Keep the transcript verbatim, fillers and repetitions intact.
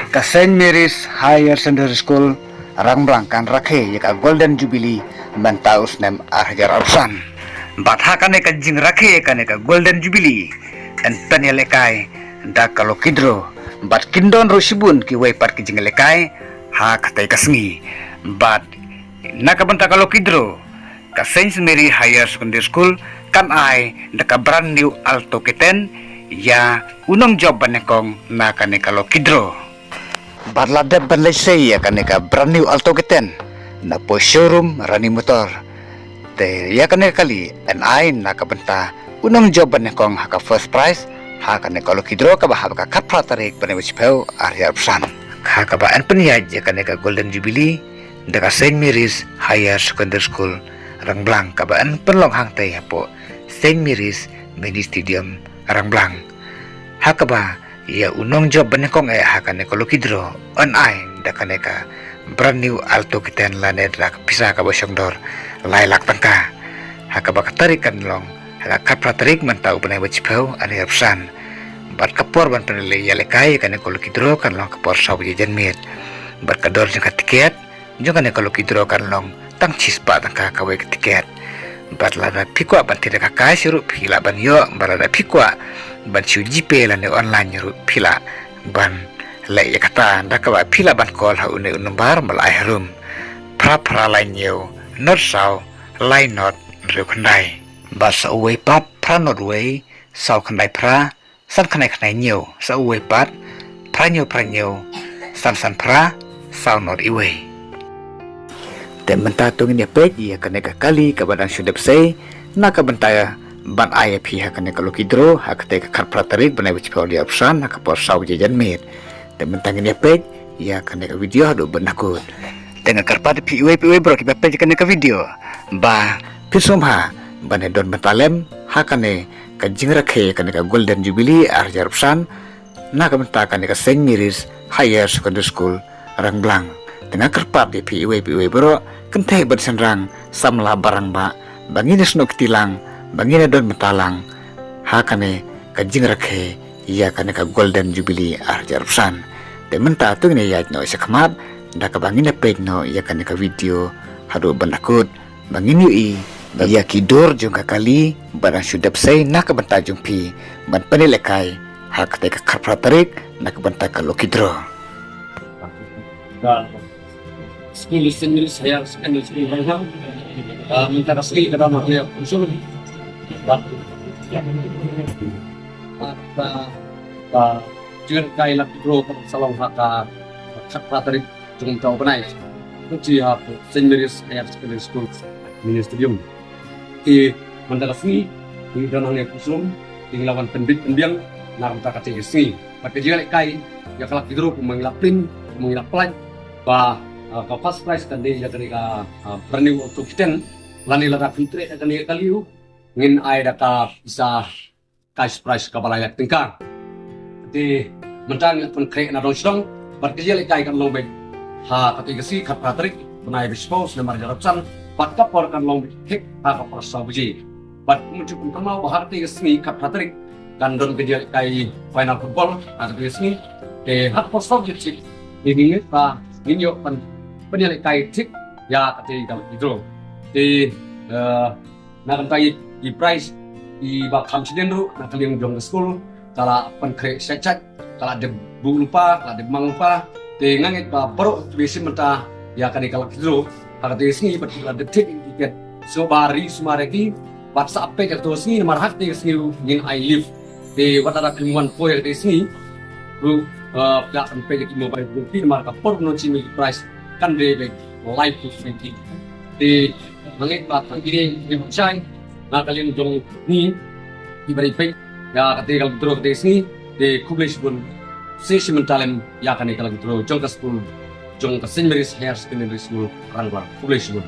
Ka Saint Mary's Higher Secondary School Rangblang kan rakhe ïa ka Golden Jubilee mynta u snem ar hajar arphew san. Bad ha kane ka jingrakhe ïa kane ka Golden Jubilee, yn pynïalehkai da ka lucky draw. Bad kin don ruh shibun kiwei pat ki jingïalehkai ha katei ka sngi. Bad na ka bynta ka lucky draw, ka Saint Mary Higher Secondary School kan ai da ka brand new Alto K ten ïa u nongjop banyngkong na kane ka lucky draw. Bad la dep ban leit sei ïa kane ka brand new Alto K ten na poi showroom Rani Motor. Te ïa kane ka kali yn ai na ka bynta u nongjop banyngkong ha ka first prize ha kane ka lucky draw kaba hap ha ka khatphra tarik bnai ba shiphew ar hajar arphew san. Ha kaba yn pynïaid ïa kane ka Golden Jubilee da ka Saint Mary's Higher Secondary School Rangblang kaba yn pynlong hangtei hapoh Saint Mary's Mini Stadium Rangblang. Ha kaba ïa u nongjop banyngkong eh ha kane ka lucky draw yn ai da kane ka brand new Alto K ten lane da ka pisa kaba shongdor lai lak tyngka. Ha kaba ka tarik kan long ha ka khatphra tarik mynta u bnai ba shiphew ar hajar arphew san. Bad ka por ban pynïalehkai ïa kane ka lucky draw kan long ka por saw baje janmiet. Bad ka dor jong ka tiket jong kane ka lucky draw kan long tang shispah tyngka kawei ka tiket. Bad lada phi kwah ban thied da ka cash ruh phi lah ban ïoh, bad lada phi kwah ban shu GPay lane online ruh phi lah ban leh ïa kata da kaba phi lah ban call ha une u nombar ba la ai harum: phra phra lai hynñiew, nod saw, lai nod hynriew khyndai. Bad sa uwei pat phra nod wei, saw khyndai phra, san khyndai khyndai hynñiew, sa uwei pat phra hynñiew phra hynñiew, san san phra, saw nod iwei. Te mynta to ngin ïa peit ïa kane ka kali kaba dang shu dep sei na ka bynta ban ai ïa phi ha kane ka lucky draw ha katei ka khatphra tarik bnai ba shiphew ar hajar arphew san ha ka por saw baje janmiet. Te mynta ngin ïa peit ïa kane ka video haduh ban da kut. Te nga kyrpad ïa phi iwei pa iwei baroh kiba peit ïa kane ka video ba phin sngewbha ban ïa don bynta lem ha kane ka jingrakhe ïa kane ka Golden Jubilee ar hajar arphew san na ka bynta kane ka Saint Mary's Higher Secondary School Rangblang. Te nga kyrpad ïa phi iwei pa iwei baroh, kynthei bad shynrang, samla bad rangbah, ba ngin ïa snoh kti lang, ba ngin ïa don bynta lang ha kane ka jingrakhe ïa kane ka Golden Jubilee ar hajar arphew san. Te mynta to ngin ïa ïaid noh shakhmat da kaba ngin ïa peit noh ïa kane ka video haduh ban da kut ba ngin ïohi ïa ki dur jong ka kali ba dang shu dep sei na ka bynta jong phi ban pynïalehkai ha katei ka khatphra tarik na ka bynta ka lucky draw. School Saint Mary's Higher Secondary School Rangblang. Ah, mynta ka sngi ka dang ïa unsur. Bad, ah, ah, jingïalehkai lucky draw ka sa long ha ka khatphra tarik jong mynta u bnai. Ka jia ha Saint Mary's Higher Secondary School, Mini Stadium. Te mynta ka sngi ngi don hangne ha Kusum, te ngi la wan pynbit pynbiang na ka bynta katei ka sngi. Bad ka jingïalehkai ïa ka lucky draw kumba ngi la print, kumba ngi la pynlait, ba, ah, ka first prize kan dei ïa kane ka, ah, brand new Alto K ten. Lane lada phi treh ïa kane ka kali ruh ngin ai da ka pisa cash prize kaba lai lak tyngka. Te mynta ngi la pynkhreh na dong sha dong, bad ka jingïalehkai kan long beit ha katei ka sngi khatphra tarik bnai ba shiphew snem ar hajar arphew san, bad ka por kan long beit thik ha ka por saw baje. Bad mynta phi kynmaw ba ha katei ka sngi khatphra tarik kan don ka jingïalehkai final football ha katei ka sngi. Te ha ka por saw baje thik ngi ngeit ba ngin ïoh ban pynïalehkai thik ïa katei ka lucky draw. Te, eh, na ka bynta ki prize kiba kham shadien ruh na ka liang jong ka skul ka la pynkhreh shait shait, ka la dep buh lypa, ka la dep mang lypa. Te nga ngeit ba baroh kiba ïashim bynta ïa kane ka lucky draw ha katei ka sngi bad ki la dep thied ïa ki tiket, sngewbha ri sumar ïa ki bad sa peit ïa kato ka sngi namar ha katei ka sngi ruh ngin ai live. Te wat lada phim wan poi ha katei ka sngi ruh, eh, phi lah ban peit ïa ki mobile phone ki namar ka por ban shim ïa ki prize kan dei beit live to stream ki. Te nga ngeit ba tang kine ki ban shai na ka liang jong ngi kiba dei peit ïa katei ka lucky draw katei ka sngi. Te khublei shibun, sa shim bynta lem ïa kane ka lucky draw jong ka skul, jong ka Saint Mary's Higher Secondary School Rangblang. Khublei shibun.